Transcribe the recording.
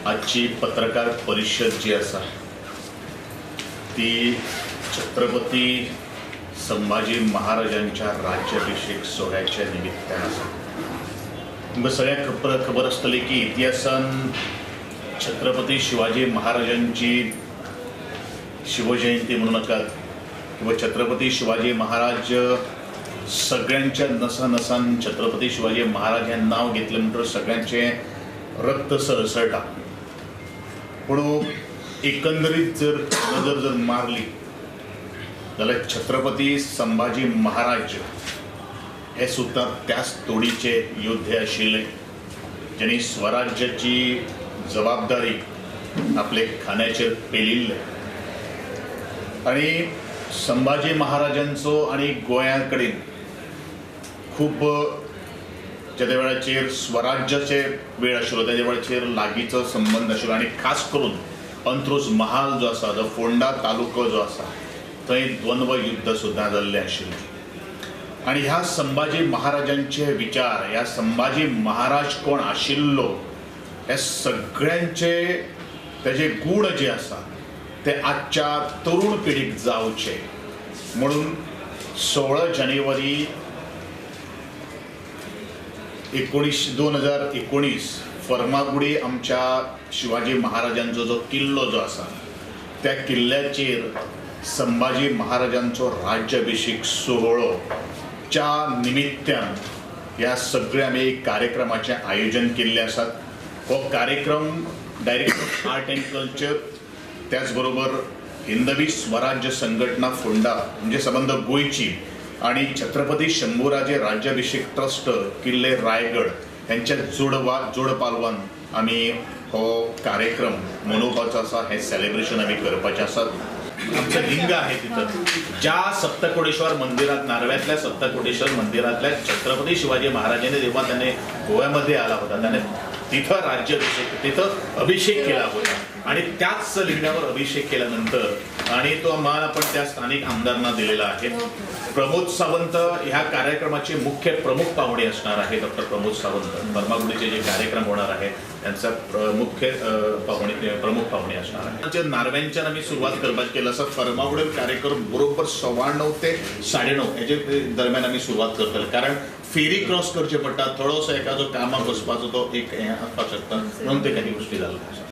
आजची पत्रकार परिषद जी आसा ती छत्रपती संभाजी महाराजांच्या राज्याभिषेक सोहळ्याच्या निमित्तान आसा. तुमकां सगळ्यांक खबर आसतली की इतिहासान छत्रपती शिवाजी महाराजांची शिवजयंती म्हणू नाकात किंवा छत्रपती शिवाजी महाराज सगळ्यांच्या नसानसान छत्रपती शिवाजी महाराज हें नांव घेतलें म्हणटकच सगळ्यांचें रक्त सळसळटा. पूण एकंदरीत जर नजर जर मारली जाल्यार छत्रपती संभाजी महाराज हे सुद्दां त्याच तोडीचे योद्धे आशिल्ले ज्यांनी स्वराज्याची जबाबदारी आपले खांद्याचेर पेलिल्ले. आणि संभाजी महाराजांचो आनी गोंया कडेन खूब जेद्या वेळाचेर स्वराज्याचे वेळ आशिल्लो तेज्या वेळाचेर लागींचो संबंद आशिल्लो आनी खास करून अंत्रुज महाल जो आसा, जो फोंडा तालुको जो आसा थंय द्वंद्व युद्ध सुद्दां जाल्लें आशिल्लें. आनी ह्या संभाजी महाराजांचे विचार, ह्या संभाजी महाराज कोण आशिल्लो हे सगळ्यांचे तेजे गूण जे आसा ते आजच्या तरुण पिढीक जावचे म्हणून 16 जानेवारी 2019 फर्मागुडी आमच्या शिवाजी महाराजांचो जो किल्लो जो आसा त्या किल्ल्याचेर संभाजी महाराजांचो राज्याभिषेक सोहळो च्या निमित्तान ह्या सगळ्या आमी एक कार्यक्रमाचें आयोजन केल्लें आसात. हो कार्यक्रम डायरेक्टर आर्ट अँड कल्चर त्याचबरोबर हिंदवी स्वराज्य संघटना फोंडा म्हणजे संबंद गोंयची आणि छत्रपती शंभूराजे राज्याभिषेक ट्रस्ट किल्ले रायगड यांच्या जोडपालवान आमी हो कार्यक्रम मनोवपाचो आसा. हें सेलिब्रेशन आमी करपाचें आसा. आमचं लिंग आहे तिथं ज्या सप्तकोटेश्वर मंदिरात, नार्व्यातल्या सप्तकोटेश्वर मंदिरातल्या छत्रपती शिवाजी महाराजांनी जेव्हा त्याने गोव्यामध्ये आला होता त्याने तिथं राज्याभिषेक, तिथं अभिषेक केला होता आणि त्याच लिंगावर अभिषेक केल्यानंतर आणि तो मान आपण त्या स्थानिक आमदारांना दिलेला आहे. प्रमोद सावंत ह्या कार्यक्रमाचे मुख्य प्रमुख पाहुणे असणार आहे. डॉक्टर प्रमोद सावंत फर्मागुडीचे जे कार्यक्रम होणार आहे त्यांचा मुख्य पाहुणे, प्रमुख पाहुणे असणार आहे. नार्व्यांच्यान आमी सुरवात करपाक केलं आसा. फर्मागुडीर कार्यक्रम बरोबर 9:15 ते 9:30 हेजे दरम्यान आमी सुरवात करतले, कारण फेरी क्रॉस करचे पडटा, थोडोसो एखादो कामाक वचपाचो तो एक हें आसपाक शकता म्हणून ते काही गोष्टी जाल्ल्यो आसा.